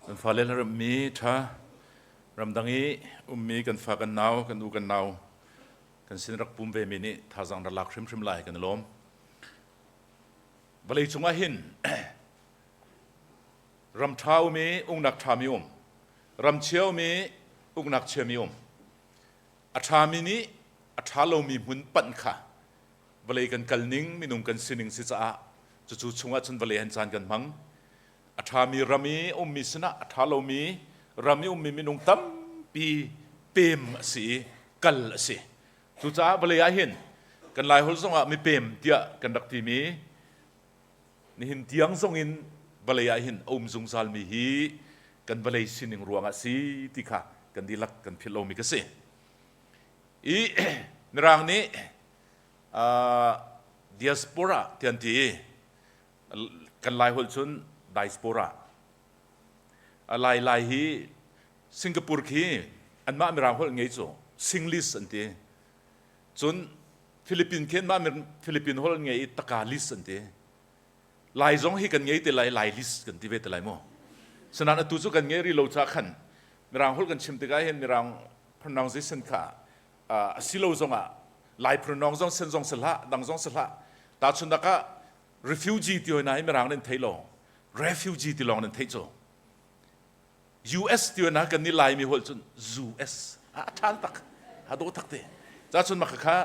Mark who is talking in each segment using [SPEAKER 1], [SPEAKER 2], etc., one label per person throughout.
[SPEAKER 1] Kan fale hlaremmi ṭha ramdang i ummi kan fa kan nau kan u kan nau kan sin rak pum ve mi nih thazaang rak lak hrimhrim lai kan i lawm. Vawlei cungah hin ram ṭha um i uknak ṭhami um, ram chia um i uknak chiami um. A ṭhami nih a ṭha lomi hmun panh kha vawlei kan kal ning minung kan sining si caah cucu chungah cun vawlei han caan kan hmang. A ṭhami ram i ummi sinah a ṭha lomi ram i ummi minung tampi pem a si i kal a si. Cucaah vawlei ah hin kan Laiholh zongah mipem tiah kan rak timi nihin tiang zongin vawlei ah hin a um zungzalmi hi kan vawlei sining ruangah si ti kha kan dihlak kan philh lomi ka si. I Mirang nih diaspora ti an ti i kan Laiholh cun diaspora. Lai Lai hi Singapore khi anmah Mirang holh ngei cu Singlish an ti. Cun Philippine khi anmah Philippine holh ngei i Takalis an ti. Lai zong hi kan ngei te lai Lailis kan ti ve te lai mu. Sanan atu cu kan ngei ri lo ca khan Mirang holh kan chim tikah hin Mirang pronunciation kha a si lo zongah Lai pronoun zong sen zong si hlah dang zong si hlah tahchunhnak ah refugee ti hoi na hi Mirang nan thei lo refugee ti lawng nan theih cu US ti na kan ni Laimi holh cun US a ṭhan tak a dawh tak te ca cun maka kha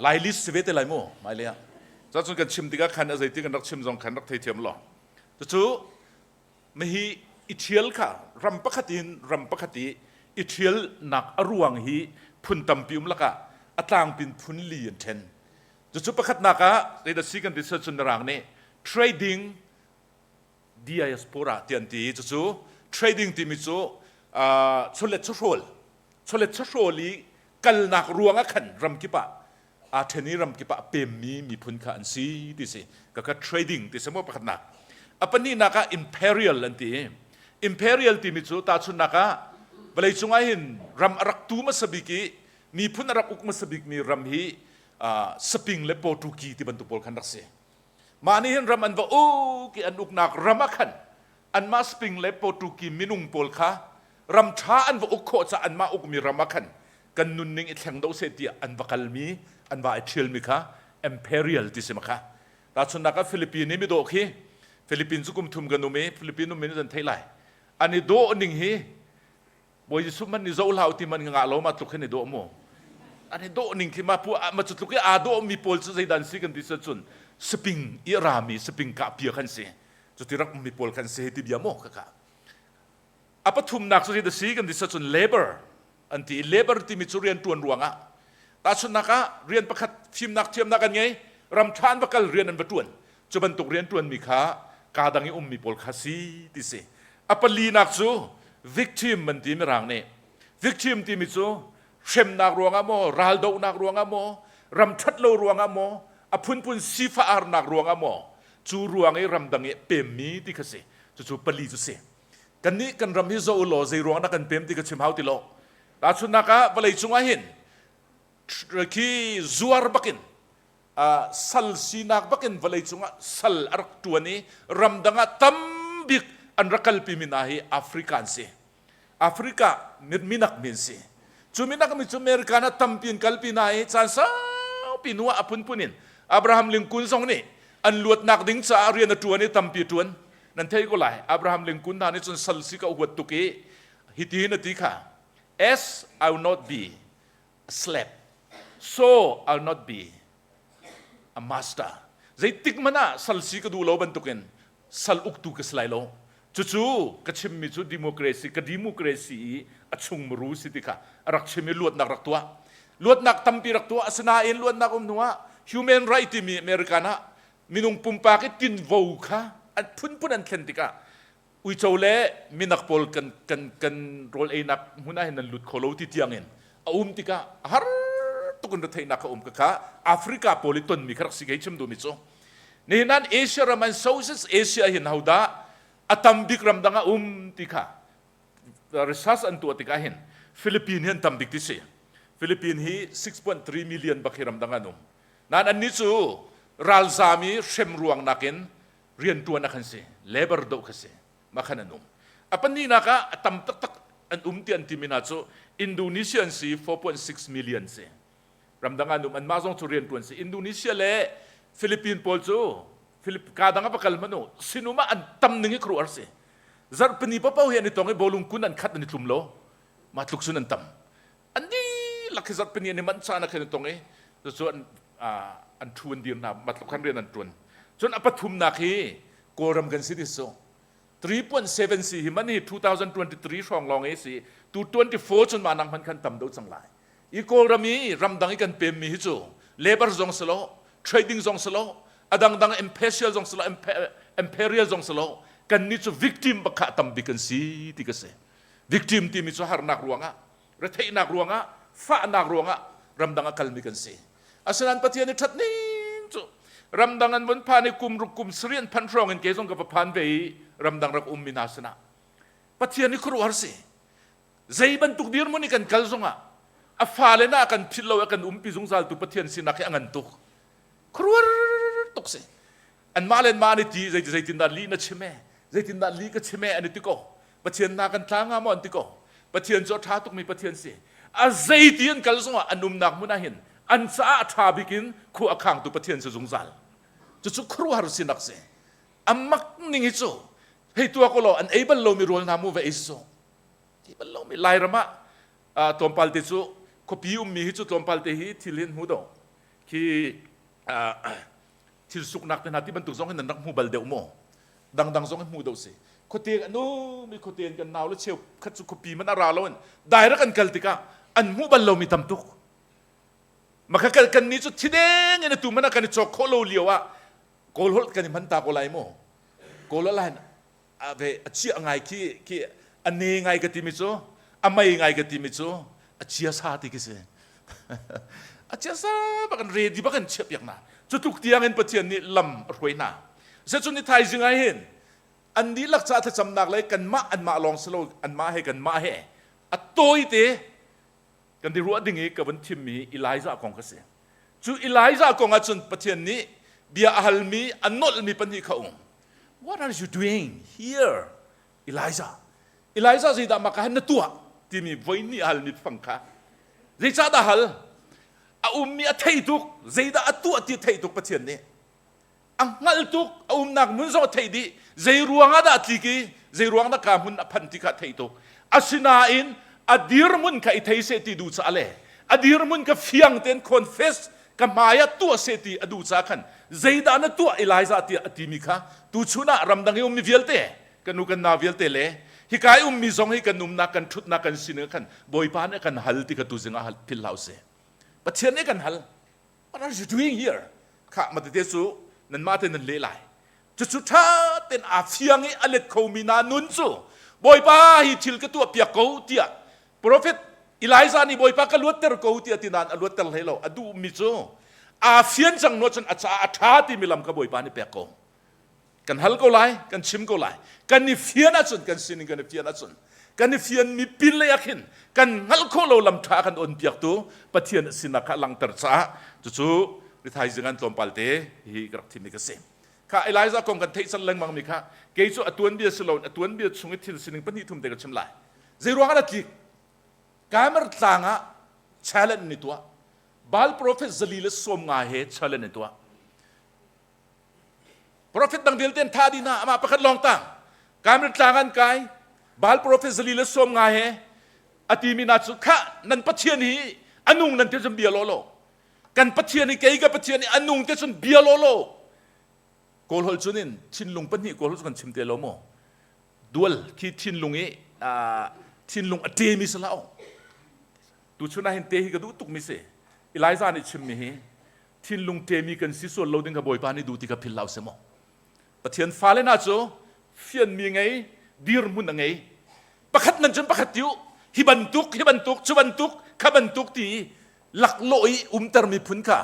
[SPEAKER 1] Lai list si ve te lai mu mai le ah ca cun kan chim tikah khan a zeiti kan rak chim zong khan rak theithiam lo cucu mihi i ṭhial kha ram pakhat in ram pakhat i i ṭhial nak a ruang hi phun tampi um lakah a tlangpin phun li an ṭhen cucu pakhatnak ah zeidah si kan ti cun mirang nih trading diaspora ti an ti cucu trading timi cu chawlet chawhrawl chawlet chawhrawl i kalnak ruang ah khan ramkip ah aa ṭhen i ramkip ah pemmi miphun kha an si ti si kaka trading ti si maw pakhatnak a pahnihnak ah imperial an ti imperial timi cu tahchunhnak ah vawleicung ah hin ram a rak tu hmasa bik i miphun a rak uk hmasa bikmi ram hi Spain le Portuguese ti bantuk pawl khan rak si Mah nih hin ram an va uk i an uknak ram ah khan anmah Spain le Portuguese minung pawl kha ram ṭha an va uk khawh caah anmah ukmi ram ah khan kan nunning i thleng do seh tiah an va kalmi an va i ṭhialmi kha imperial ti si ma kha tahchunhnak ah Philippine i midawh khi Philippine cu kum thum kan um i Philippine um in zan thei lai an i dawh ning hi Bawi Jesuh man ni zoh hlah ti man ngah lo ma tluk hin i dawh mu an i dawh ning khi ma pu ma cu tluk i aa dawh mi pawl cu zeidan si kan ti cun sping i rami sping kah pia khan si cuti rak mi pawl khan si ti bia mo kaka a pathumnak cu da si kan ti cun labor an ti labor timi cu rian tuan ruangah tahchunhnak ah rian pakhat fimnak thiamnak an ngei ram tha an va kal rian an va tuan cu bantuk rian tuanmi kha kaa dang i ummi pawl kha si ti si a palinak cu victim an ti mirang nih victim timi cu hremnak ruangah maw raldohnak ruangah maw ram ṭhat lo ruangah maw a phunphun sifah arnak ruangah maw cu ruang i ramdang i pemmi ti kha si cucu pali cu si kannih kan ram hi zoh law zei ruang dah kan pem ti ka chim hau ti lo tahchunhnak ah vawlei cungah hin khi zuar bakin sal sinak bakin vawlei cungah sal a rak ṭuan i ramdang ah tambik an rak kalpi mi hna hi Africa an si. Africa minak mi an si. Cu minak mi cu America ah tampi an kalpi hna i caan saupi hnu ah a phunphun in Abraham Lincoln zong nih an luatnak ding caah rian a ṭuan i tampi a ṭuan. Nan thei ko lai. Abraham Lincoln hna nih cun sal si ka huat tuk i hitihin a ti kha as I will not be slave so I'll not be a master zeitik hmanh ah sal si ka duh lo bantukin sal uktu ka si lai lo cucu ka chimmi cu democracy ka democracy i a chung muru si ti kha a rak chim i luatnak rak tuah luatnak tampi rak tuah asinain luatnak um hnu ah human right timi American ah minung pumpak i tinvo kha an phunphun an thlen tikah uico le minak pawl kan kan kan rawl einak hmun ah hin nan lut kho lo ti tiang in a um tikah a har tuk in retheihnak a um ka kha Africa pawl i tonmi kha rak si kei chim duhmi cu nihin an Asia ram an Southeast Asia hin hodah a tam bik ram dang a um ti kha research an tuah tikah hin Philippine hi an tam bik ti si Philippine hi 6.3 million bak hi ram dang an um nan annih cu ralzam i hrem ruang nakin riantuan a kan si labor doh kha si ma khan an um. A pahnihnak ah a tam taktak an um ti an timi hna cu Indonesia an si 4.6 million si. Ramdang ah an um anmah zong cu riantuan si. Indonesia le Philippine pawl cu Philip ka dang ah va kal hmanh u sinum ah an tam ning hi khuaruahhar si. Zarhpini paoh hi an i tong i bawlung kun an khat an i tlum lo. Mah tluk cun an tam. An dihlak hi zarhpini an i manh caan ah khin an tong i cucu an an ṭhu an dir hna mah tluk khan rian an ṭuan. Cun a pathumnak hi Kawlram kan si ti su. 3.7 si hi man hi 2023 hrawng lawng i si tu 24 cun mah nang hman khan tam do cang lai i Kawlram i ramdang i kan pem mi hi cu labor zong si lo trading zong si lo adang dang imperial zong si lo imperial zong si lo kan ni cu victim bakha tam bik kan si ti ka si victim timi cu harnak ruangah retheihnak ruangah fahnak ruangah ramdang a kalmi kan si asinain Pathian i ṭhat ning cu ramdang an vun phan i kum ruk kum sarih an phanh hrawng in kei zong ka va phan ve i ramdang rak ummi hna sinah Pathian i khuaruahhar si zei bantuk dirhmun i kan kal zongah a fale na kan philh lo a kan umpi zungzal tu Pathian sinak hi a ngan tuk khuaruahar tuk si anmah le anmah an i ti zei zeitindah lih na chim e zeitindah lih ka chim e an i ti ko Pathian na kan tla nga maw an ti ko Pathian cu a ṭha tukmi Pathian si a zeiti an kal zongah an umnak hmun ah hin an caah a ṭha bik in khua a khangtu Pathian si zungzal cucu khuaruahhar sinak si a mak ning hi cu hei tuak law an ei bal lomi rawl hna mu va ei su ei bal lomi Lairam ah tlawmpal te cu khuapi ummi hi cu tlawmpal te hi thil hin hmu do khi thil suknak te hna ti bantuk zong hin nan rak hmu bal deuh maw dangdang zong hin hmu deuh si khuate an um i khuate in kan nau le cheu khat cu khuapi man a ra lo in direct an kal tikah an hmuh bal lomi tam tuk maka kal kan ni cu thideng in atu man kan i cawk khawh lo lio ah kawl holh kan i hman ta ko lai mu kawl holh hin a ve a chia ngai khi khi a ne ngai ka timi cu a mei ngai ka timi cu a chia sa ti khi si a chia sa bak an ready bak an chiah piak na cu tluk tiang in Pathian nih lam a hruai hna se cun ni thaizing ah hin an dihlak ca thlacamnak le kanmah anmah lawng si lo anmah he kanmah he a tawi te kan i ruah ding i ka vun thimmi Elijah kong kha si. Cu Elijah kong ahcun Pathian nih bia a halmi, a nolhmi pahnih kha um. What are you doing here, Elijah? Elijah zeidah mah ka han na tuah timi voi hnih a halmi fang kha. Zeicah dah hal? A ummi a thei tuk, zeidah a tuah ti a theih tuk Pathian nih. A hngalh tuk a umnak hmun zong a theih dih zei ruang ah dah a tlik i zei ruang dah ka hmun a phanh ti kha a theih tuk asinain a dirhmun kha i thei seh ti duh caah le a dirhmun kha fiang tein confess ka hmai ah tuah seh ti a duh caah khan zeidah na tuah Elijah tiah a timi kha tuchun ah ramdang i ummi vialte kan nu kan nau vialte le hika i ummi zong hi kan umnak kan ṭhutnak kan sining khan Bawipa nih a kan hal ti kha tuzing ah philh hlah usih Pathian nih kan hal What are you doing here? Khah matete cu nanmah te nan leh lai. Cucu ṭha tein aa fiang i a let khomi na nun cu Bawipa hi thil ka tuah piak ko tiah Prophet Elijah nih Bawipa ka luatter ko tiah ti nain a luatter hlei lo. A duhmi cu aa fian cang no cun a caah a ṭha timi lam kha Bawipa nih pek ko. Kan hal ko lai, kan chim ko lai. Kan i fian ahcun, kan sining kan i fian ahcun, kan i fianmi pin lei ah khin kan hngalh khawh lo lam ṭha kan on piaktu Pathian sinak kha langhter caah cucu rithaizing an tlawmpal te hi ka rak thimmi ka si. Kha Elijah kong kan theih cang lengmang mi kha kei cu a tuanbia si loin a tuanbia chung i thil sining pahnih thum te ka chim lai. Zei ruang ah dah tlik? Kamer tlang ah challenge ni tuah. Baal prophet 150 he challenge ni tuah. Profet dang vialte an thah dih hna amah pakhat lawng tang Karmel tlang an kai Baal profet 150 he a timi hna cu khah nan Pathian hi a nung nan ti cun bia law law kan Pathian hi kei ka Pathian hi a nung te cun bia law law Kawl holh cun in thinlung pahnih kawl holh cu kan chim te lo maw dual khi thinlung i thinlung a ṭemi si hlah tuchun ah hin te hi ka duh tukmi si Elijah nih chimmi hi thinlung ṭemi kan si sual lo ding kha Bawipa nih duh ti kha philh hlah usih maw Pathian fale hna cu fianmi ngei dirhmun a ngei pakhat nan cun pakhat tiu hi bantuk hi bantuk cu bantuk kha bantuk ti laklawh i umter mi phun kha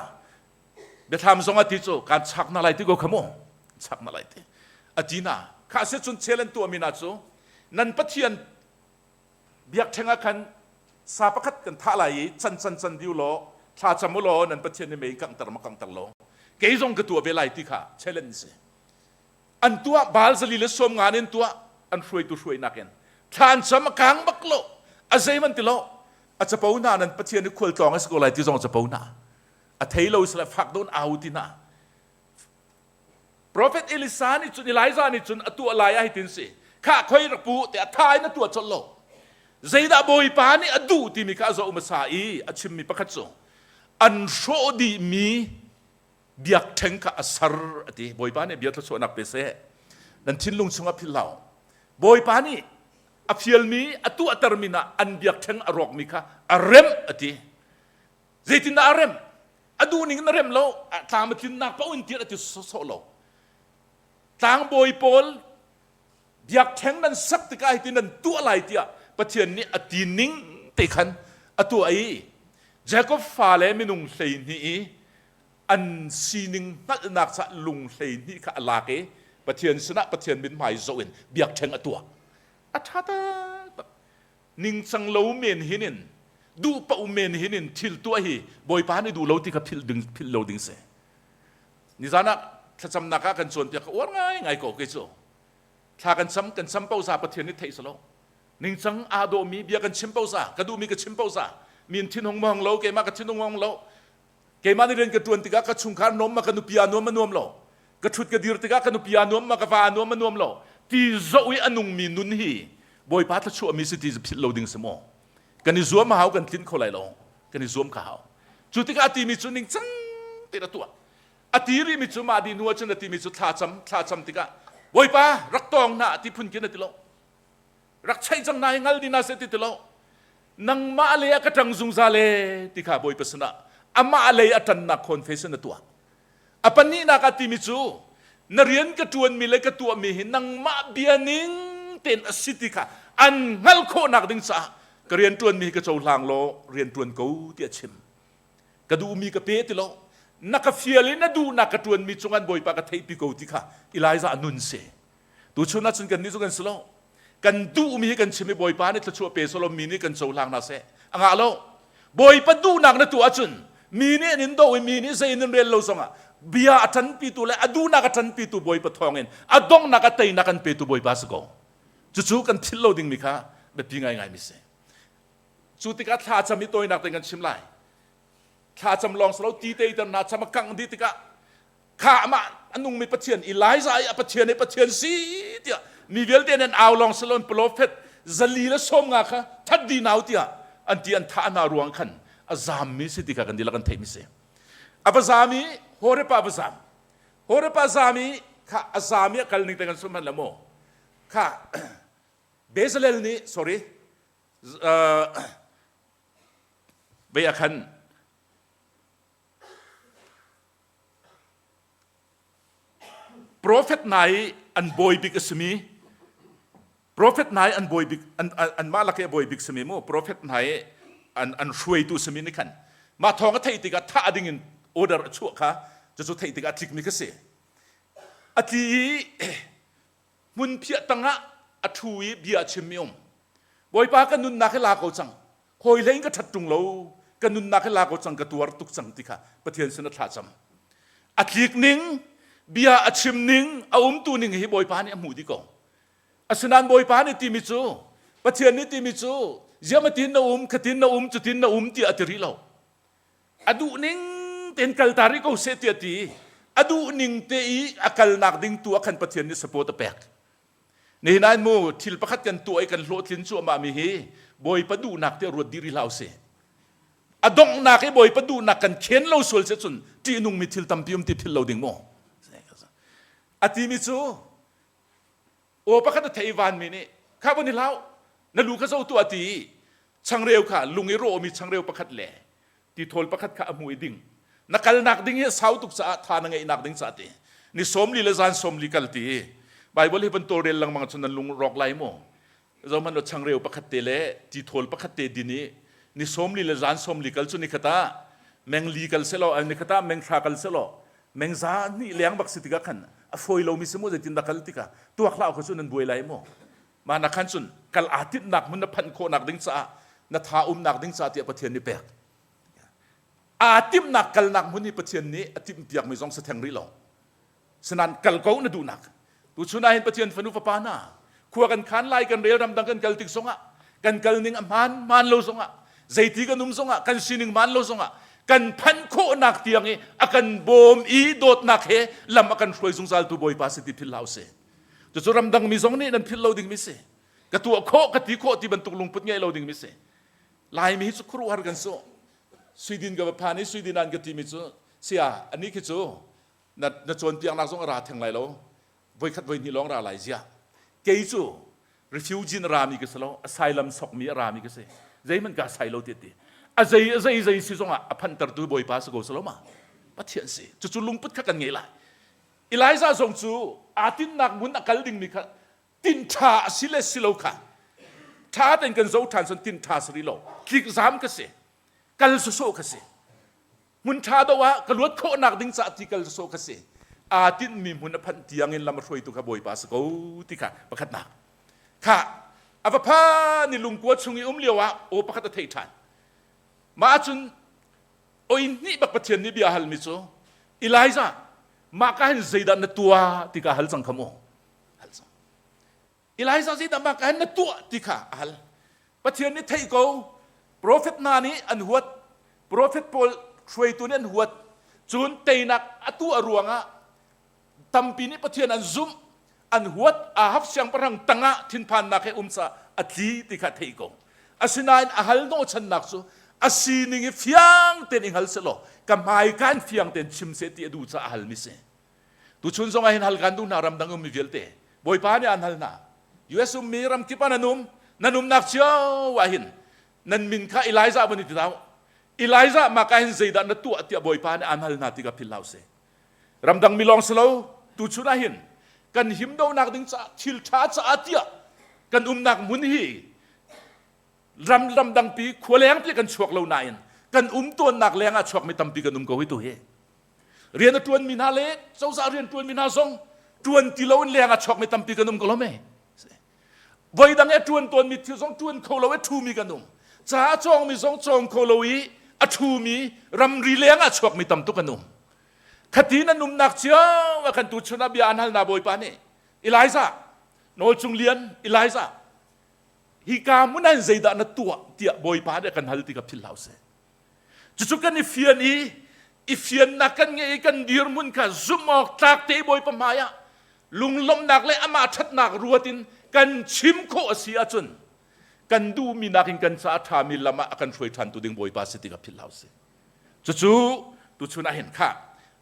[SPEAKER 1] biathlam zong a ti cu kaan chak na lai ti ko kha mu chak na lai ti a ti na kha se cun chel an tuah mi na cu nan Pathian biakṭheng ah khan sa pakhat kan thah lai i can can can diu law thla cam u law nan Pathian nih mei kanghter ma kanghter lo kei zong ka tuah ve lai ti kha challenge si an tuah baal 150 in tuah. An hruaitu hruainak in thla an cam a kang bak lo. A zei man ti lo. A capo hna nan Pathian i khualtlawng a si ko lai ti zong a capo hna. A thei lo sila fak don au ti hna. Prophet Elisa nih cun Elijah nih cun a tuah lai ah hitin si. Khah khoi rak pu te a tha in a tuah colh lo. Zeidah Bawipa nih a duh timi kha a zoh hmasa i a chimmi pakhat cu an hrawh dihmi biakṭheng kha a ser a ti. Bawipa nih bia thluachuahnak pe seh. Nan thinlung chungah philh hlah u. Bawipa nih a fialmi a tuahtermi na an biakṭheng a rawkmi kha a remh a ti. Zeitindah a remh? A duhning in a remh lo. Tlam a tlinnak paoh in tir a ti sawsawh lo. Tlangbawi pawl biakṭheng nan sak tikah hitin nan tuah lai tiah Pathian nih a ti ning te khan a tuah i Jacob fale minung 12 i an sining hngalhnak caah lung 12 kha a lak i Pathian sinah Pathian mithmai zoh in biakṭheng a tuah. A ṭha taktak. Ningcang lo men hin in duh paoh men hin in thil tuah hi Bawipa nih duh lo ti kha philh ding philh lo ding si. Nizan ah thlacamnak ah kan cawnpiak ka uar ngaingai ko kei cu. Thla kan cam kan cam paoh za Pathian nih theih salo. Ningcang aa dawhmi bia kan chim paoh za ka duhmi ka chim paoh za min thinhung mong lo keimah ka thinhung mong lo keimah nih rian ka ṭuan tikah ka chungkhar nuam ma ka nupi aa nuam ma nuam lo ka ṭhut ka dir tikah ka nupi aa nuam ma ka va aa nuam ma nuam lo ti zoh i a nungmi nun hi Bawipa thluachuahmi si ti philh lo ding si maw kan i zuam a hau kan tlin kho lai lo kan i zuam kha hau cu tikah a timi cu ningcang tein a tuah a ti rihmi cu mah dih hnu ahcun a timi cu thla cam thla cam tikah Bawipa rak tawng hna ti phun khin a ti lo rak cheih cang hna hi ngal dih hna seh ti ti lo nangmah lei ah ka ṭang zungzal e ti kha Bawipa sinah amah lei a ṭannak confession a tuah a pahnihnak ah timi cu na rian ka ṭuanmi le ka tuahmi hi nangmah bia ning tein a si ti kha an hngalh khawhnak ding caah ka rian ṭuanmi hi ka cohlang law rian ṭuan ko ti a chim ka duhmi ka pe ti lo na ka fial i na duhnak ka ṭuanmi cungan Bawipa ka theihpi ko ti kha Elijah nun si Tuchun ahcun kannih cu kan si lo. Kan duhmi hi kan chim i Bawipa nih thluachuah pe selaw mi nih kan cohlang hna seh. A ngah lo. Bawipa duhnak na tuah ahcun mi nih an in doh i mi nih zei in an rel lo zongah bia a ṭanpitu le a duhnak a ṭanpitu Bawipa thawngin a donghnak a teinak an petu Bawipa si ko. Cucu kan philh lo dingmi kha biapi ngaingaimi si. Cu tikah thlacam i tawinak te kan chim lai. Thlacam lawng si lo ti te iter hna cham a kangh dih tikah kha amah a nungmi Pathian Elijah i a Pathian i Pathian si tiah mi vialte nan au lawng si loin profet 190 kha that dih nau tiah an ti an thah hna ruang khan a zammi si ti kha kan dihlak kan theihmi si a va zam i Horeb ah va zam Horeb ah zam i kha a zam i a kal ning te kan sum hman la maw kha Bezalel nih sorry vei ah khan Profet hna i an bawi bik a simi Profet hna i an bawi bik an anmah lak i a bawi bik simi mu profet hna i an an hruaitu simi nih khan mah thawng a theih tikah thah ding in order a chuah kha cucu theih tikah a tlikmi kha si a tli i hmunphiah tangah a ṭhu i bia a chimmi um Bawipa ka nunnak hi la ko cang hawi hlei in ka ṭhat ṭung lo ka nunnak hi la ko cang ka tuar tuk cang ti kha Pathian sin a thlacam a tlik ning bia a chim ning a umtu ning hi Bawipa nih a hmuh dih ko asinain Bawipa nih timi cu Pathian nih timi cu ziamatin na um khatin na um cutin na um tiah a ti rih lo a duh ning tein kalta rih ko seh tiah ti a duh ning te i a kalnak ding tu ah khan Pathian nih support a pek nihin ah mu thil pakhat kan tuah i kan hlawhtlin cuahmah mi hi Bawipa duhnak te ruat dih rih hlah usih a donghnak i Bawipa duhnak kan khen lo sual si cun ṭihnungmi thil tampi um ti philh lo ding mu a timi cu aw pakhat a thei vanmi nih kha vun i hlau na lu kha zo tuah ti changreu kha lung i rawhmi changreu pakhat le tithawl pakhat kha a hmu i ding na kalnak ding hi sau tuk caah tha na ngeihnak ding caah ti ni 40 le zan 40 kal ti Bible hi van tawlrel lengmang cun nan lung rawk lai mu zohmanh lo changreu pakhat te le tithawl pakhat te din i ni 40 le zan 40 kal cu ni khat ah meng li kal selaw ni khat ah meng thla kal selaw meng za hnih leng bak si tikah khan a fawi lomi si mu zeitin dah kal tikah tuak hlah kha cu nan buai lai mu mah na khan cun kal aa tinhnak hmun na phanh khawhnak ding caah na tha umnak ding caah tiah Pathian nih pek aa timhnak kalnak hmun hi Pathian nih a timhpiakmi zong si theng rih lo sinain kal ko na duhnak tuchun ah hin Pathian fanu fapa hna. Khua kan khan lai kan rel ramdang kan kal tik zongah kan kal ning a hmaan hmaan lo zongah zeiti kan um zongah kan sining hmaan lo zongah kan phanh khawhnak tiang i a kan bawm i dawtnak he lam a kan hruai zungzal tu Bawipa si ti philh hlah usih. Cucu ramdang mi zong nih nan philh lo ding mi si. Ka tuah khawh ka ti khawh ti bantuk lungput ngei lo ding mi si. Laimi hi cu khuaruahhar kan si. Suidin ka va phan i Suidin an ka ti mi cu sia ani khi cu na na cawnpiaknak zong a ra theng lai lo. Voikhat voihnih lawng ra lai zia. Kei cu refugee na rami ka si lo asylum sokmi a rami ka si zeihmanh ka sai lo ti ti a zei a zei zei si zongah a phantertu bawipa si ko si lo ma pathian si cucu lungput kha kan ngei lai Elijah zong cu aa tinhnak hmun a kal dingmi kha tin ṭha a si le si lo kha ṭha tein kan zoh ṭhan cun tin ṭha si rih lo tlik zam ka si kal sawsawh ka si hmun ṭha deuh ah ka luat khawhnak ding caah ti kal sawsawh ka si aa tinhmi hmun a phanh tiang in lam a hruaitu kha Bawipa si ko ti kha pakhatnak kha a va phan i lungkua chung i um lio ah aw pakhat a theih ṭhan mah ahcun oi hnih bak Pathian nih bia halmi cu Elijah mah ka hin zeidah na tuah ti ka hal cang kha mu hal cang Elijah zeidah mah ka hin na tuah ti kha a hal Pathian nih theih ko profet hna nih an huat profet pawl hruaitu nih an huat cun teinak a tuah ruangah tampi nih Pathian an zumh an huat Ahab siangpahrang tangah thinphannak he um ca a tli ti kha theih ko asinain a hal hnawhchannak cu a sining i fiang tein i hngal selaw ka hmai kan fiang tein chim seh ti a duh caah a halmi si tuchun zong ah hin hal kan duh hna ramdang ummi vialte Bawipa nih an hal hna US ummi ramkip ah nan um nan umnak cio ah hin nan min kha Elijah van i ti hlah Elijah mah ka hin zeidah na tuah tiah Bawipa nih an hal hna ti kha philh hlah usih Ramdang mi lawng si lo, tuchun ah hin kan himdonak ding caah thil ṭha caah tiah kan umnak hmun hi ram ramdangpi khua lengpi kan chuak lo nain kan um tawnnak leng ah chuakmi tampi kan um ko hi tu hi. Rian a ṭuanmi hna le cozah rian ṭuanmi hna zong ṭuan ti lo in leng ah chuakmi tampi kan um ko lo me. Voi dang i a ṭuan tawnmi thil zong ṭuan kho lo i ṭhumi kan um. Ca a cawngmi zong cawng kho lo i a ṭhumi ramri leng ah chuakmi tam tuk an um. Khati nan umnak cio ah khan tuchun ah bia an halna Bawipa nih Elijah nawl cung lian Elijah hika hmun ah zeidah na tuah tiah Bawipa nih a kan hal ti kha philh hlah usih. Cucu kan i fian i i fiannak kan ngeih i kan dirhmun kha zumh awk tlak te Bawipa hmai ah lunglawmhnak le amah ṭhatnak ruat in kan chim khawh a si ahcun kan duhmi nakin kan caah a ṭhami lam ah a kan hruai ṭhantu ding Bawipa si ti kha philh hlah usih. Cucu tuchun ah hin kha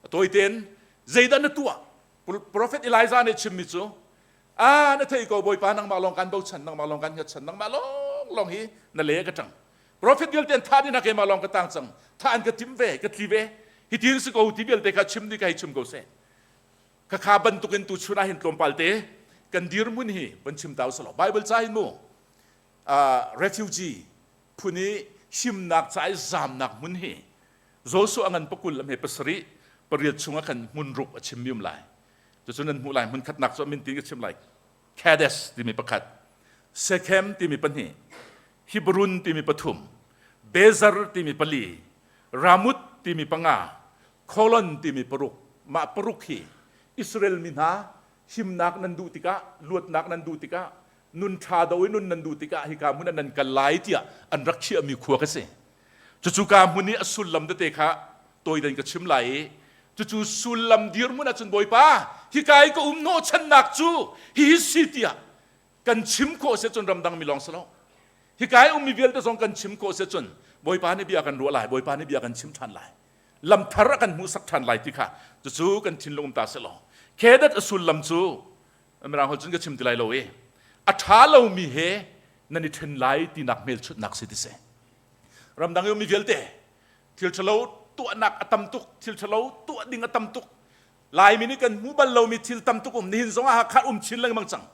[SPEAKER 1] a tawitein zeidah na tuah? Prophet Elijah nih chimmi cu a na thei ko Bawipa nangmah lawng kan bochan nangmah lawng kan hngatchan nangmah lawng lawng hi na le ka ṭang Prophet vialte an thah dih hna keimah lawng ka tang cang thah an ka tim ve ka tli ve hitin si ko ti vialte kha chim dih ka hei chim ko seh khakha bantukin tu chun ah hin tlawmpal te kan dirhmun hi van chim ta usalaw Bible ca hin mu refugee phun i himnak ca i zamnak hmun hi Joshua ngan pakul lam he pasarih pariat chungah khan hmun ruk a chimmi um lai cucu nan hmuh lai hmun khatnak cu min tin ka chim lai Kadesh timi pakhat Shechem timi pahnih Hebron timi pathum Bezer timi pali Ramuth timi panga Kholon timi paruk mah paruk hi Israel mi hna himnak nan duh tikah luatnak nan duh tikah nun ṭha do i nun nan duh tikah hika hmun ah nan kal lai tiah an rak khiahmi khua ka si. Cucu ka hmun i a sullam tete kha tawiden ka chim lai i cucu sullam dirhmun ahcun Bawipa hika i ka um hnawhchannak cu hihi si tiah kan chim khawh si cun ramdang mi lawng si lo hika i ummi vialte zong kan chim khawh si cun Bawipa nih bia kan ruah lai Bawipa nih bia kan chim ṭhan lai lam thar a kan hmuhsak ṭhan lai ti kha cucu kan thinlung um ta seh law khedat a sullam cu Mirang holh cun ka chim ti lai lo i a ṭha lomi he nan i ṭhen lai tinak hmelchunhnak si ti si. Ramdang i ummi vialte thil ṭhalo tuahnak a tam tuk, thil ṭhalo tuah ding a tam tuk. Laimi nih kan hmu bal lomi thil tam tuk um nihin zong ah Hakha um chin lengmang cang.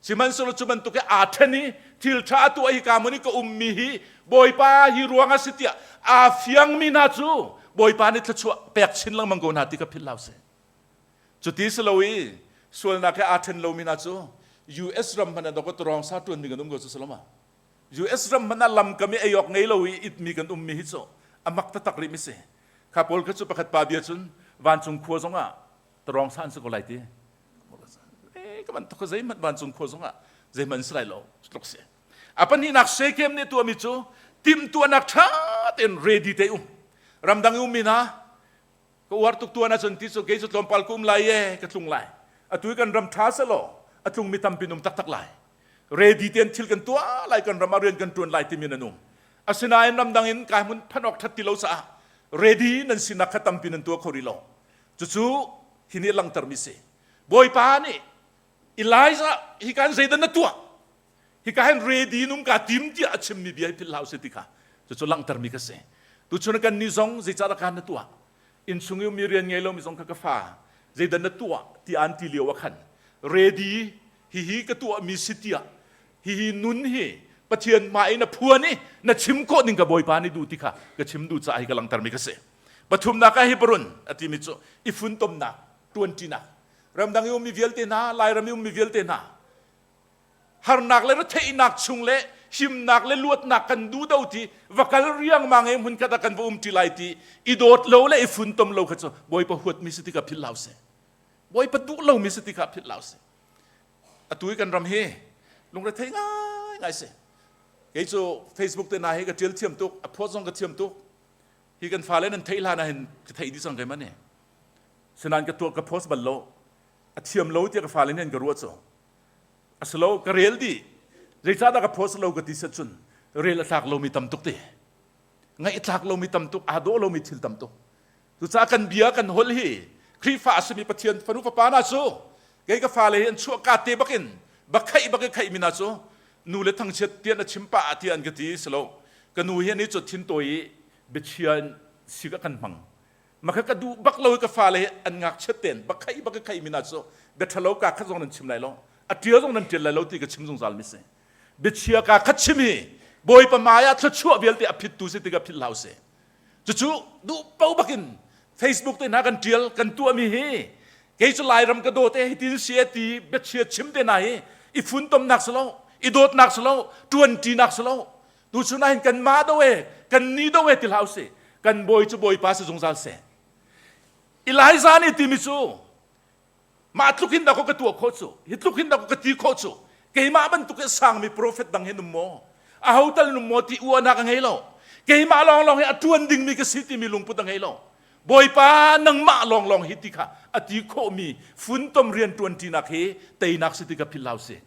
[SPEAKER 1] Sihmanhsehlaw cu bantuk i aa ṭhen i thil ṭha a tuah hi ka hmun i ka ummi hi Bawipa hi ruang a si tiah aa fiangmi hna cu Bawipa nih thluachuah pek chin lengmang ko hna ti ka philh hlah usih. Cuti si lo i sualnak he aa ṭhen lomi hna cu US ram hmanh ah dawk rawng sa ṭuanmi kan um ko cu salama. US ram hmanh ah lamkam i ei awk ngei lo i itmi kan ummi hi cu a mak taktak rih mi si. Kha pawl kha cu pakhat pa bia cun vancung khua zong ah tarawng sa an si ko lai ti. Eh, ka bantuk zeihmanh vancung khua zong ah. Zeihmanh si lai lo. Tluk si. A pahnihnak Shekem nih tuahmi cu timhtuahnak ṭha tein ready te um. Ramdang i ummi hna ka uar tuk tuan ahcun ti cu kei cu tlawmpal ka um lai e ka tlung lai. Atu i kan ram ṭha selaw a tlungmi tampi um taktak lai. Ready tein thil kan tuah lai kan ram ah rian kan ṭuan lai timi nan um. Asinain ramdang in kai hmun phanh awk ṭhat ti lo caah ready nan sinak kha tampi nan tuah kho rih lo. Cucu hi nih langhtermi si. Bawipa nih Elijah hi kan zeidah na tuah? Hika hin ready num ka tim tiah a chimmi bia hi philh hlah usih ti kha cucu langhtermi ka si. Tuchun kan nih zong zeicahdah kan na tuah? Innchung i ummi rian ngei lomi zong kha ka fa zeidah na tuah ti an ti lio ah khan ready hihi ka tuahmi si tiah hihi nun hi Pathian mah in na phuan i na chim khawh ning ka Bawipa nih duh ti kha ka chim duh caah hi ka langhtermi ka si. Pathumnak ah Hebron a timi cu i funtomnak, ṭuanṭinak. Ramdang i ummi vialte hna, Lairam i ummi vialte hna harnak le retheihnak chung le himnak le luatnak kan duh do ti va kal riangmang e hmun khat ah kan va um ṭi lai ti i dawt lo le i funtom lo kha cu Bawipa huatmi si ti kha philh hlah usih. Bawipa duh lomi si ti kha philh hlah usih. Atu i kan ram hi lungrethei ngaingai si. Kei cu Facebook te na hi ka ṭial thiam tuk, a phawt zong ka thiam tuk. Hi kan fale nan theih hlan ah hin ka theih dih cang keimah nih. Sinain ka tuah ka post bal lo. A thiam lo tiah ka fale nih an ka ruah cu. A si lo, ka rel dih. Zeicahdah ka post lo ka ti set cun rel a tlak lomi tam tuk ti. Ngaih a tlak lomi tam tuk, aa dawh lomi thil tam tuk. Cucaah kan bia kan holh hi Khrihfa a simi Pathian fanu fapa hna cu kei ka fale hi an chuah ka te bakin bakhaih bak i khaihmi hna cu nu le thangchiat tian a chim pah tiah an ka ti si lo. Ka nu hi ani cu thintawi i biachia si ka kan hmang. Maka ka duh bak lo i ka fale hi an ngakchiat ten bakhaih bak i khaihmi hna cu bia ṭhalo ka khat zong nan chim lai lo. A ṭial zong nan ṭial lai lo ti ka chim zungzal mi si. Biachia ka khat chim hi Bawipa hmai ah thluachuah vialte a phittu si tikah philh hlah usih. Cucu duh po bakin Facebook te hna kan ṭial kan tuahmi hi kei cu Lairam ka dawt e hitin si e ti biachia chim te hna hi i funtomnak si lo i dawtnak si lo ṭuanṭinak si lo tuchun ah hin kan mah do e kan ni do e ti hlah usih kan bawi cu bawipa si zungzal seh Elijah nih timi cu Mah tluk hin dah ka tuah khawh cu? Hi tluk hin dah ka ti khawh cu? Keimah bantuk in sangmi profet dang hi num maw? Aho tal num maw ti uahnak a ngei lo. Keimah lawnglawng hi a ṭuan dingmi ka si timi lungput a ngei lo. Bawipa nangmah lawnglawng hi ti kha a ti khawhmi funtom rian ṭuanṭinak hi teinak si ti ka philh hlah usih.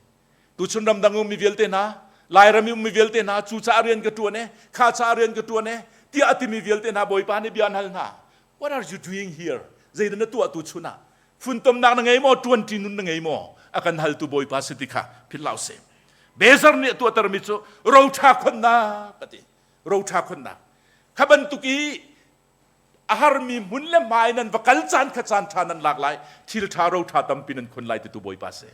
[SPEAKER 1] Tuchun ramdang ummi vialte hna, Lairam i ummi vialte hna, cu caah rian ka ṭuan e, kha caah rian ka ṭuan e, tiah a timi vialte hna Bawipa nih bia an hal hna. What are you doing here? Zeidah na tuah tu chun ah? Funtomnak na ngei maw? Ṭuanṭi nun na ngei maw? A kan haltu Bawipa si ti kha philh hlah usih. Bezer nih a tuahtermi cu roṭha khonnak a ti. Roṭha khonnak. Kha bantuk i a harmi hmun le hmai nan va kal caan kha caan ṭha nan lak lai, thil ṭha roṭha tampi nan khon lai titu Bawipa si.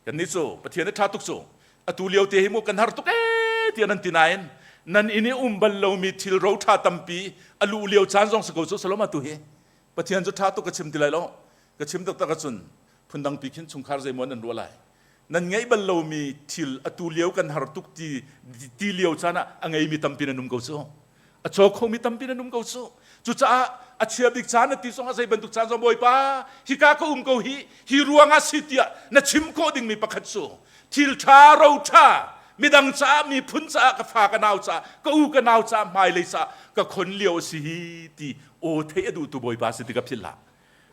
[SPEAKER 1] Kannih cu Pathian a ṭha tuk cu atu lio te hi mu kan har tuk ee tiah nan ti nain nan inn i um bal lomi thil ro ṭha tampi a luh lio caan zong si ko cu Salom atu hi Pathian cu ṭha tuk ka chim ti lai lo ka chim taktak ahcun phundang pi khin chungkhar zeimaw nan ruah lai nan ngeih bal lomi thil atu lio kan har tuk ti ti lio caan ah a ngeimi tampi nan um ko cu a caw khomi tampi nan um ko cu cucaah a chia bik caan na ti zong ah zei bantuk caan zong bawipa hika ka um ko hi hi ruangah si tiah na chim khawh dingmi pakhat cu thil ṭha ro ṭha midang caah miphun caah ka fa ka nau caah ka u ka nau caah hmailei caah ka khon lio a si hi ti aw theih a duhtu bawipa si ti ka philh hlah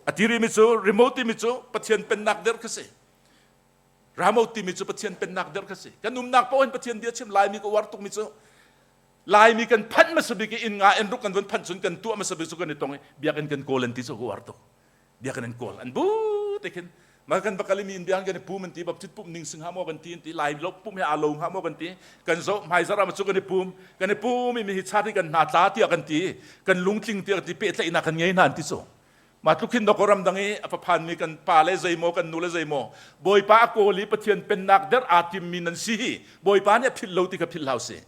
[SPEAKER 1] a ti rihmi cu remote timi cu Pathian pennak der kha si Ramot timi cu Pathian pennak der kha si kan umnak paoh in Pathian bia chim Laimi ka uar tukmi cu Laimi kan phanh hmasa bik i inn nga in ruk kan vun phanh cun kan tuah hmasa bik cu kan i tong i biakinn kan kawl an ti cu ka uar tuk. Biakinn an kawl an bu te khin ma kan va kal i mi in biakinn kan i pum an ti baptist pumh ning sing ha maw kan ti an ti lai lo pumh he aa lo hnga maw kan ti kan zoh hmaizarh ah cu kan i pum kan i pum i mi hi chat hi kan hna tla tiah kan ti kan lungtling tiah kan ti pehtlaihnak kan ngei hna an ti cu ma tluk hin dawkaw ramdang i a phanmi kan pa le zeimaw kan nu le zeimaw Bawipa a kawl i Pathian pennak der aa timmi nan si hi Bawipa nih a philh lo ti kha philh hlah usih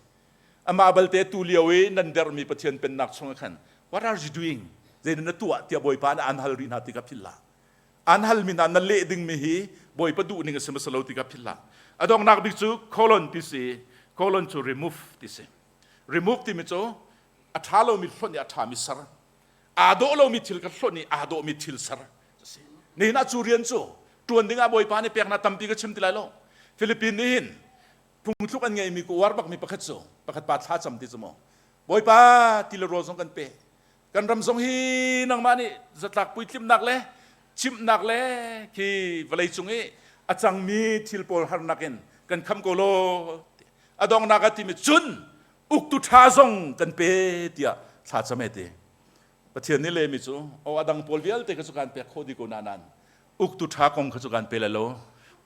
[SPEAKER 1] amah balte tu lio i nan dermi Pathian pennak chungah khan what are you doing zei na tuah tiah Bawipa nih aan hal rih hna ti kha philh hlah an halmi hna na leh dingmi hi Bawipa duh ning a si hmasa lo ti kha philh hlah a donghnak bik cu colon ti si colon cu remove ti si remove timi cu a ṭha lomi hlonh i a ṭhami ser aa dawh lomi thil ka hlonh i aa dawhmi thil ser nihin ah cu rian cu ṭuan dingah Bawipa nih peknak tampi ka chim ti lai lo. Philippine nih hin phungthluk an ngeimi ka uar bakmi pakhat cu pakhat pa thla cam ti cu mu Bawipa ti le rawl zong kan pe kan ram zong hi nangmah nih zatlak puitlimnak le chimhnak le khi vawlei cung i a cangmi thil pawl harnak in kan kham ko law a dongnak a timi cun uktu ṭha zong kan pe tiah thla cam e ti Pathian nih lehmi cu o a dang pawl vialte kha cu kan pek khawh dih ko na nain uktu ṭha kong kha cu kan pe lai lo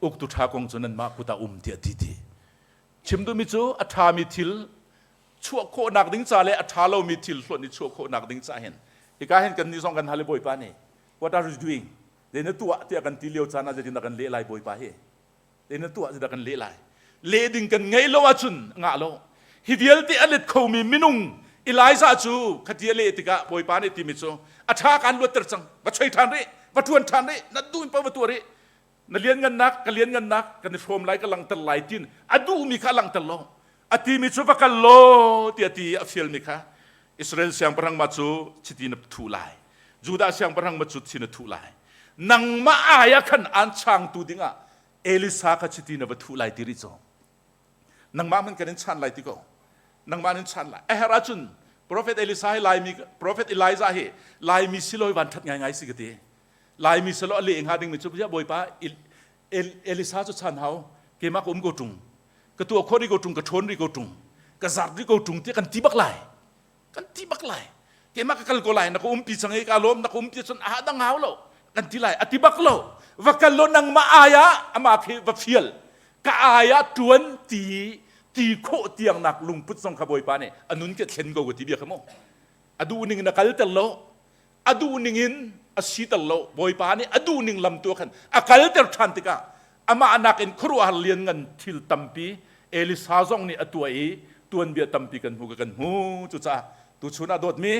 [SPEAKER 1] uktu ṭha kong cu nanmah kut ah um tiah ti ti chim duhmi cu a ṭhami thil chuah khawhnak ding ca le a ṭha lomi thil hluan i chuah khawhnak ding ca hin hika hin kan nih zong kan hal i Bawipa nih what are you doing zei na tuah tiah kan ti lio caan ah zeitin dah kan leh lai Bawipa hi zei na tuah zeidah kan leh lai leh ding kan ngei lo ahcun ngah lo hi vialte a let khomi minung Elijah cu khati a leh tikah Bawipa nih timi cu a ṭha kaan luatter cang va choi ṭhan rih va ṭuan ṭhan rih na duh in pa va tuah rih na lianngannak ka lianngannak kan i hrawm lai ka langhter lai tin a duhmi kha a langhter lo a timi cu va kal law tiah ti a fialmi kha Israel siangpahrang ma cu chiti na thuh lai Judah siangpahrang ma cu thi na thuh lai nangmah ai ah khan aan changtu dingah Elisa kha chiti na va thuh lai ti rih cu nangmah man kan in chan lai ti ko nangmah in chan lai a herh ahcun Prophet Elisa hi Laimi Prophet Elijah hi Laimi siloi van that ngai ngai si ka ti Laimi salo a leh hnga dingmi cu Bawipa Elisa cu chan hau keimah ka um ko ṭung ka tuah khawh rih ko ṭung ka ṭhawn rih ko ṭung ka zart rih ko ṭung tiah kan ti bak lai kan ti bak lai keimah ka kal ko lai na ka umpi cang i ka lawm na ka umpi cun a dang hau lo kan ti lai a ti bak lo va kal lo nangmah ai ah amah khi va fial ka ai ah ṭuan ti ti khawh tiang nak lungput zong kha Bawipa nih a nun ke thlen ko ka ti bia kha mu a duh ning na kal ter lo a duh ning in a siter lo Bawipa nih a duh ning lam tu khan a kalter ṭhan tikah amah nakin khuaruahhar lianngan thil tampi Elisa zong nih a tuah i tuanbia tampi kan hmu kan hmu cucaah tuchun ah dawtmi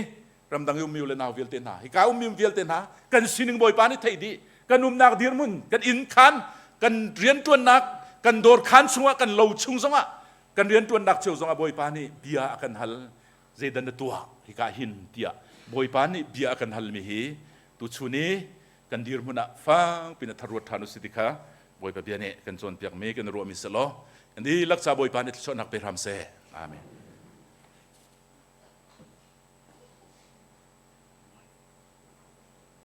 [SPEAKER 1] ramdang i ummi le nau vialte hna hika ummi vialte hna kan sining Bawipa nih theih dih kan umnak dirhmun kan inn khan kan rianṭuannak kan dawr khan chungah kan lo chung zongah kan rianṭuannak cio zongah Bawipa nih bia a kan hal zeidah na tuah hika hin tiah Bawipa nih bia a kan halmi hi tuchun i kan dirhmun ah fangpi na tharuat ṭhan u si ti kha Bawipa bia nih kan cawnpiakmi kan ruahmi si law kan dihlak ca Bawipa nih thluachuahnak pe hram seh. Amen.